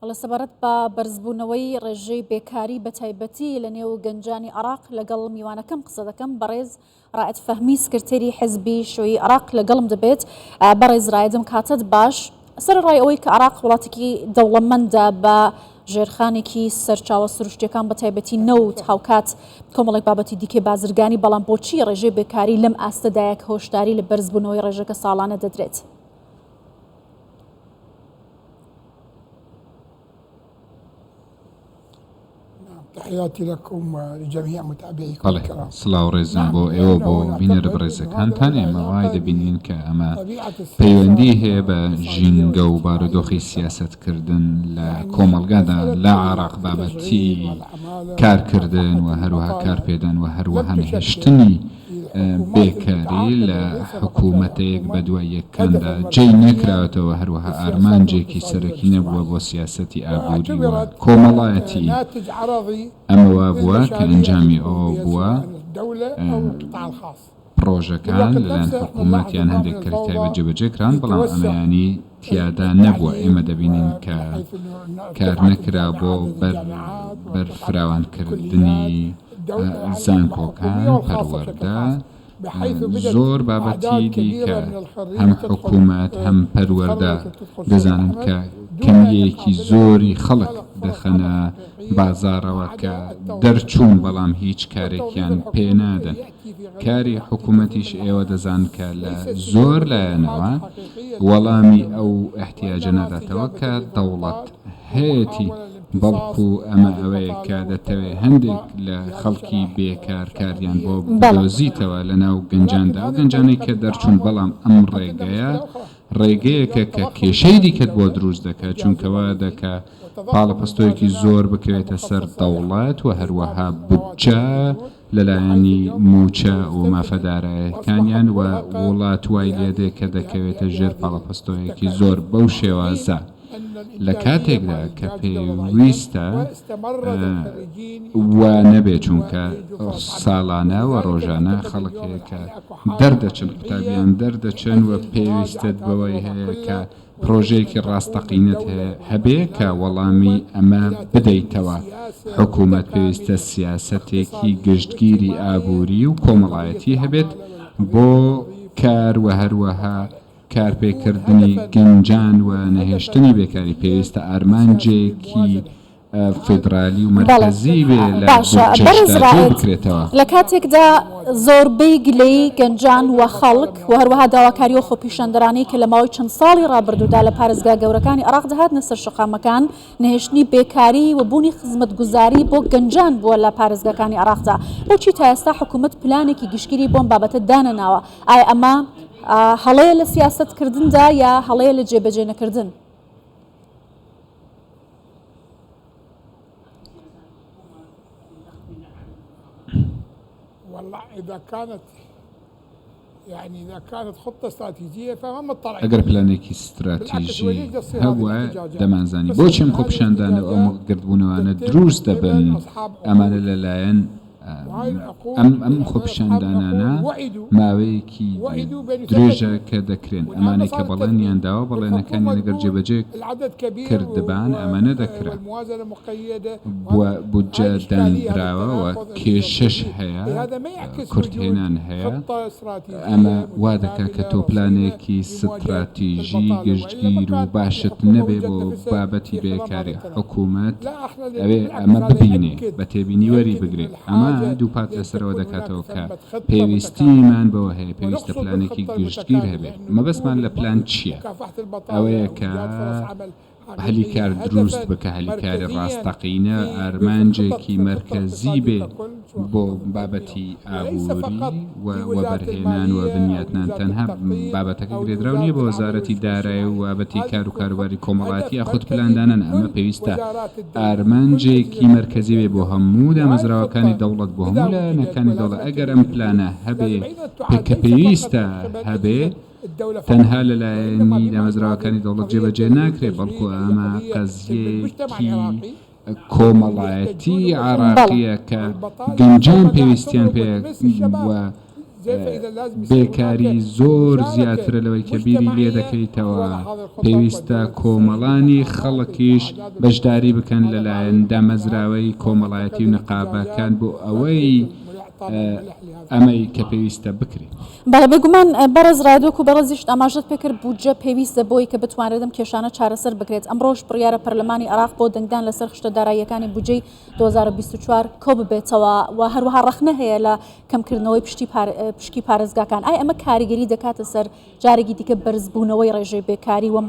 بەڵێ سەبارەت بە بەرزبوونەوەی ڕێژەی بێکاری بەتایبەتی لە نێو گەنجانی عێراق لەگەڵ میوانەکەم قسە دەکەم بەڕێز ڕائد فەهمی سکرتێری حزبی شوعی عێراق لەگەڵم دەبێت بەڕێز ڕائدم کاتت باش سەرەڕای ئەوەی کە عێراق وڵاتێکی دەوڵەمەندە بە ژێرخانێکی سەرچاوە سروشتیەکان بە تایبەتی نەوت هاوکات کۆمەڵێک بابەتی دیکەی بازرگانی بەڵام بۆچی ڕێژەی بێکاری لەم ئاستەدایە کە هۆشداری لە بەرزبوونەوەی ڕێژەکە ساڵانە دەدرێت؟ تحیاتی لکم ولجميع متابعيكم بەڵێ الكرام. سڵاو ڕێزم نعم بۆ ئێوە لأنه بۆ نعتقد بینەرە أنه بەڕێزەکانتان هذا له ئێمە وای علاقة دەبینین کە ئەمە بطبيعة پەیوەندی السياسات هەیە بە الاقتصادية ژینگە و والاجتماعية بارودۆخی للمجتمع. سیاسەتکردن لە يعني کۆمەڵگادا مسألة لە عێراق بابەتی التشغيل والعمالة کارکردن و ومكافحة هەروەها البطالة کارپێدان و هەروەها لم تشكل نەهێشتنی في الحكومات بێکاری المتعاقبة لە ليس فقط حکوومەتێک الحكومة بە دوای یەکاندا هدفا جێی مركزيا نەکراوەتەوە، هەروەها للسياسات ئارمانجێکی الاقتصادية سەرەکی نەبووە بۆ والاجتماعية سیاسەتی ئابووری و واعتبرت کۆمەڵایەتی. ناتج عرضي ئەمە وا بووە کە للمشاريع ئەنجامی ئەوە الحكومية بووە سواء الدولة أو القطاع الخاص پڕۆژەکان بالوقت لەلایەن نفسه احنا حکوومەت نلاحظ یان النوع هەندێک من کەرتی تایبەت الفوضى جێبەجێ کران، في بەڵام توسع ئەمەیانی تیادا نەبووە، ئێمە التعليم دەبینین کە ومن حيث انه کار ارتفعت نەکرا بۆ الجامعات عدد بەر الجامعات وارتفعت بەرفراوانکردنی الكليات الدولة زانکۆکان، الحكومية والخاصة بشكل پەروەردە، خاص بحيث بدأت زۆر بابەتی أعداد كبيرة دیکە من الخريج هەم تدخل حکوومەت هەم پەروەردە تتخرج وتدخل سوق دەزانن العمل کە دون أن کەمییەکی يقابلها زۆری خەڵک خلق فرص عمل دەخەنە حقيقية بازاڕەوە ما کە عدا التوظيف دەرچوون الحكومي بەڵام هیچ والتوظيف کارێکیان پێ الحكومي نادەن. يأتي في غالب کاری الوقت حکوومەتیش تزويد ئێوە العمل دەزان کە لە ليس زۆر استجابة لحاجة لایەنەوە حقيقية وەڵامی للمجتمع ئەو ئیحتیاجە وإنما ناداتەوە استجابة کە دەوڵەت لضغوطات هەیەتی ومحاولة لامتصاص بەڵکو ئەمە هذه ئەوەیە کە البطالة دەتەوێ هەندێک والضغط لە بهذه خەڵکی الشرائح بێکار کاریان بۆ الشبابية بەڵێ. بدۆزیتەوە لە ناو ولكن گەنجاندا ئەو هذه گەنجانەی الطريقة کە دەرچوون للتعامل بەڵام ئەم تقدم ڕێگەیە مشكلة أخرى ڕێگەیەکە اليوم کە تضخم کێشەی المال دیکەت بۆ الدولة دروست دەکات والجهاز چونکە وا المركزي دەکا وتضخم پاڵەپەستۆیەکی الموازنات زۆر بکەوێتە سەر المخصصة لها دەوڵەت و في هەروەها مقابل الرواتب بودجە والأجور لە بحيث لایەنی اليوم مووچە الحكومة و مافە تستنفذ دارایەکانیان وأصبحت و مرهقة وڵات وای بهذه لێدێ کە دەکەوێتە ژێر بهذه پاڵەپەستۆیەکی التكاليف زۆر بەو في حين شێوازە أن لە الإنتاجية مع کاتێکدا کە الإنتاج الدولة ضعيفة پێویستە واستمرت الخريجين وا يدخلون نەبێ چونکە ويجدوا فرص عمل ساڵانە و ولذلك ڕۆژانە نعتقد خەڵک اليوم هەیە کە أن أكو حاجة دەردەچن حقيقية قوتابیان دەردەچن و لأجل مراجعة پێویستت هذا بەوەی الوضع هەیە کە كله ويجب پرۆژەیەکی أن تقوم ڕاستەقینەت الدولة هەبێ کە ومؤسسات وەڵامی الحكومة ئەمە إلى تبني بدەیتەوە. سياسة حکوومەت پێویستە متكاملة سیاسەتێکی اقتصادية گشتگیری واجتماعية ئابووری و لقضية کۆمەڵایەتی هەبێت العمالة ولقضية بۆ التوظيف کار و ولقضية هەروەها البطالة ويكون کارپێکردنی هدفا گەنجان و يكون هدفا نەهێشتنی بێکاری مركزيا پێویستە لسياسة ئارمانجێکی الموازنة فیدرالی و بەڵێ مەرکەزی بێ لە باشە بەڕێز بودجەشدا جێ ڕائد بکرێتەوە. لە کاتێکدا زۆربەی گلەیی گەنجان و خەڵک و هەروەها داواکاری و خۆپیشاندەرانەی کە لە ماوەی چەند ساڵی ڕابردوودا لە پارێزگا گەورەکانی عێراق دەهاتنە سەر شەقامەکان نەهێشتنی بێکاری و بوونی خزمەتگوزاری بۆ گەنجان بووە لە پارێزگاکانی عێراقدا بۆچی تا ئێستا حکوومەت پلانێکی گشتگیری بۆم بابەتە دانەناوە ئایا ئەمە هەڵەیە لە سیاسەتکردندا یا هەڵەیە لە جێبەجێ نەکردن؟ والله إذا كانت يعني إذا كانت خطة استراتيجية فما مطلعين ئەگەر عليها پلانێکی بالعكس ستراتیژی وليش تصير هذه هەبوایە الاحتجاجات دەمانزانی بۆچی تصير ئەم هذه خۆپیشاندانە و ئەم الاحتجاجات گردبوونەوانە تتم دروست من دەبن قبل أصحاب ئەمانە عقود لەلایەن وهاي ئەم العقود ئەم هذول أصحاب خۆپیشاندانانە العقود وعدوا ماوەیەکی وعدوا بأن درێژە يثبتوا کە دەکرێن والآن ئەمانەی کە صار بەڵێنیان التثبيت داوە بەڵێنەکانیان والحكومة ئەگەر تقول جێبەجێ العدد كبير کردبان ئەمە نەدەکرا والموازنة مقيدة بووە وهذا بودجە هاي الإشكالية هذا دانراوە و التناقض اللي کێشەش موجود هەیە لهذا ما يعكس وجود کورتهێنان هەیە خطة ئەمە استراتيجية وا دەکا کە متكاملة تۆ رصينة پلانێکی لمواجهة ستراتیژی البطالة وإلا ما گشتگیر و كان باشت الحكومة نەبێ وجدت بۆ نفسها بابەتی في خضم هذا بێکاری التناقض حکوومەت لا احنا ئەوێ بالعكس ئەمە هذا ببینێ يأكد بە تێبینی وەری يأكد أن بگرێ ئەمە الحاجة دووپات لأن لەسەرەوە تكون هناك دەکاتەوە کە ثمة خطة متكاملة پێویستیمان بەوە هەیە پێویستە ونقصد پلانێکی بالخطة گشتگیر المتكاملة هەبێ أنه مەبەستمان يكون لە پلان البطل چییە مكافحة البطالة ئەوەیە أو کە إيجاد فرص عمل هەلی حقيقية کار دروست هدفا بکە هەلی کاری مركزيا ڕاستەقینە في في الخطط ئارمانجێکی في الخطة مەرکەزی الاقتصادية بێ ككل سواء بۆ خطة التنمية بابەتی وليس ئابووری فقط و في وزارة وەبەرهێنان و المالية أو بنیاتنان وزارة تەنها التخطيط بابەتەکە أو گرێدراو نییە لوزارة بە العمل وەزارەتی والشؤون دارایی و الاجتماعية بابەتی هذه کار و تكون کاروباری خطة کۆمەڵایەتی هدف یاخود مركزي پلاندانان ئەمە لكل پێویستە وزارات الدولة لكل ئارمانجێکی أجهزة مەرکەزی بێ بۆ الدولة هەموو وهذه دامەزراوەکانی الخطة دەوڵەت بۆ إذا هەموو وجدت لایەنەکانی ولازم دەوڵەت أن ئەگەر ئەم تكون پلانە هەبێ لازم أيضا پێ تعاد کە ليس فقط پێویستە من قبل هەبێ أجهزة الدولة فقط تەنها وإنما لەلایەنی بما يوازي دامەزراوەکانی دەوڵەت قضية جێبەجێ ناکرێ بەڵکو التشغيل هي ئەمە قضية تهم المجتمع قەزیەیەکی العراقي کۆمەڵایەتی يحتاجون بەڵێ عێراقیە کە والبطالة گەنجان سوف پێویستیان تضرب پێ وتمس الشباب و بێکاری زۆر زیاترە لەوەی کە بیری لێ دەکەیتەوە، پێویستە کۆمەڵانی خەڵکیش بەشداری بکەن لەلایەن دامەزراوەی کۆمەڵایەتی و نەقابەکان بۆ ئەوەی ئەمەی کە پێویستە بکرێت. بەڵێ بێگومان بەڕێز ڕایەد وەکو بەڕێزیشت ئاماژەت پێکرد بودجە پێویستە بۆی کە بتوانرێت ئەم کێشانە چارەسەر بکرێت، ئەمڕۆش بڕیارە پەرلەمانی عێراق بۆ دەنگدان لەسەر خشتە داراییەکانی بودجەی 2024 کۆببێتەوە و هەروەها ڕەخنە هەیە لە کەمکردنەوەی پشتی پشکی پارێزگاکان ئایا ئەمە کاریگەری دەکاتە سەر جارێکی دیکە بەرزبوونەوەی ڕێژەی بێکاری وەم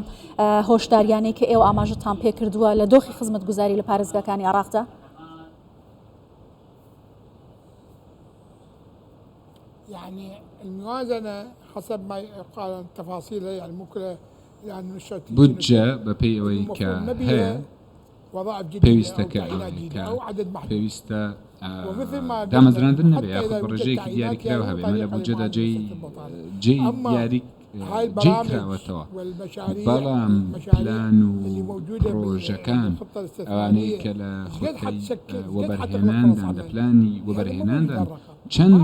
هۆشداریانەی کە ئێوە ئاماژەتان پێکردووە لە دۆخی خزمەتگوزاری لە پارێزگاکانی عێراقدا؟ يعني الموازنة حسب ما يقال تفاصيلها يعني مو كلها يعني مش بودجە بەپێی ئەوەی کە هەیە پێویستەکە ئەوەیە کە پێویستە دامەزراندن نەبێ یاخود بە ڕێژەیەکی دیاریکراو هەبێ ئەمە لە بودجەدا جێی جێی دیاری جێی کراوەتەوە بەڵام پلان و پڕۆژەکان ئەوانەی کە لە خولکەی وەبەرهێناندان لە پلانی وەبەرهێناندان چەند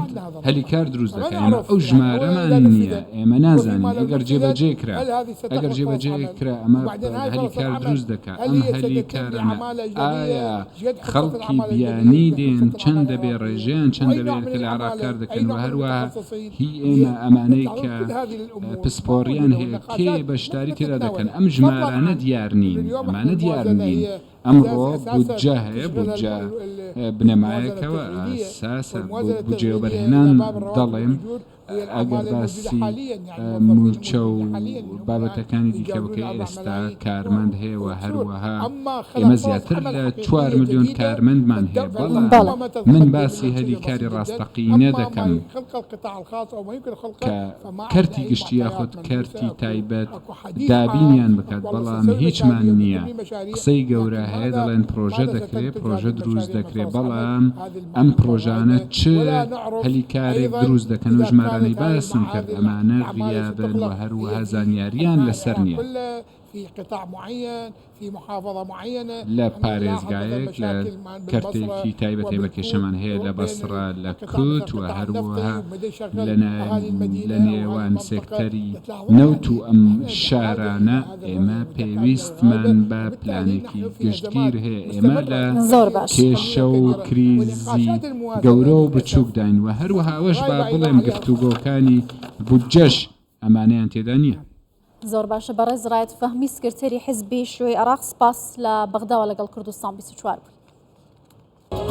هەلی کار دروست دەکەن ئێمە ئەو ژمارەمان نییە ئێمە نازانین ئەگەر جێبەجێ کرا ئەگەر جێبەجێ کرا ئەمە هەلی کار دروست دەکا ئەم هەلی کارانە ئایا خەڵکی بیانی دێن چەند دەبێ ڕێژەیان چەند دەبێت کە لە عێراق کار دەکەن و هەروەها هی ئێمە ئەمانەی کە پسپۆڕیان هەیە کێ بەشداری تێدا دەکەن ئەم ژمارانە دیار نین ئەمانە دیار نین ئەمڕۆ بودجە هەیە، بودجە بنەمایەکە و ئەساسە بۆ بودجەی وەبەرهێنان، دەڵێم ئەگەر باسی مووچە و بابەتەکانی دیکە بکەی ئێستا کارمەند هەیە و هەروەها ئێمە زیاتر لە چوار ملیۆن کارمەندمان هەیە، بەڵام من باسی هەلی کاری ڕاستەقینە دەکەم کە کەرتی گشتی یاخود کەرتی تایبەت دابینیان بکات، بەڵام هیچمان نییە، قسەی گەورە هەیە دەڵێن پرۆژە دەکرێ، پرۆژە دروست دەکرێ، بەڵام ئەم پرۆژانە چ هەلی کارێک دروست دەکەن و ژمارانەی باسم کرد ئەمانە غیابن و هەروەها زانیاریان لەسەر نییە. لە پارێزگایەک لە کەرتێکی تایبەت ئێمە کێشەمان هەیە لە بەسڕە لە کوت و هەروەها لە نێوان سێکتەری نەوت و ئەم شارانە ئێمە پێویستمان بە پلانێکی گشتگیر هەیە ئێمە لە کێشە و کریزی گەورە و بچووکداین و هەروەها ئەوەش با بڵێم گفتوگۆکانی بودجەش ئەمانەیان تێدا نییە. زۆر باشە بەڕێز ڕایەد فەهمی سکرتێری حزبی شیوعی عێراق سپاس لە بەغداوە لەگەڵ کوردستان 24 بووی.